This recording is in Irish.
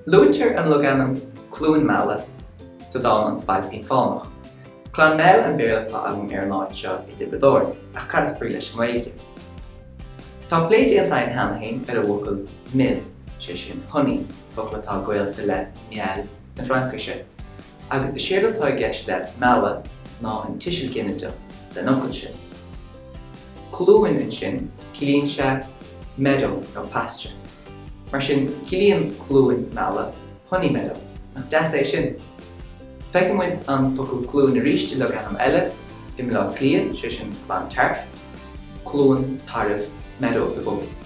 Luaitear an logainm Cluain Meala sa dán An Spailpín Fánach. Clonmel an Béarla atá agam ar an áit seo i dTrioblóid Árann, ach cad is brí leis i nGaeilge? Tá plé déanta againn cheana féin ar an bhfocal mil, sé sin honey, focal atá gaolta le miel na Fraincise, agus is éard atá i gceist le meala ná an tuiseal ginideach den fhocal sin. Cluain ansin, ciallaíonn sé meadow nó pasture. Mar sin, ciallaíonn Cluain Meala honey meadow. Nach deas é sin? Feicfidh muid an focal cluain arís i logainm eile i mBleá Cliath, sé sin Clontarf, Cluain Tarbh, meadow of the goats.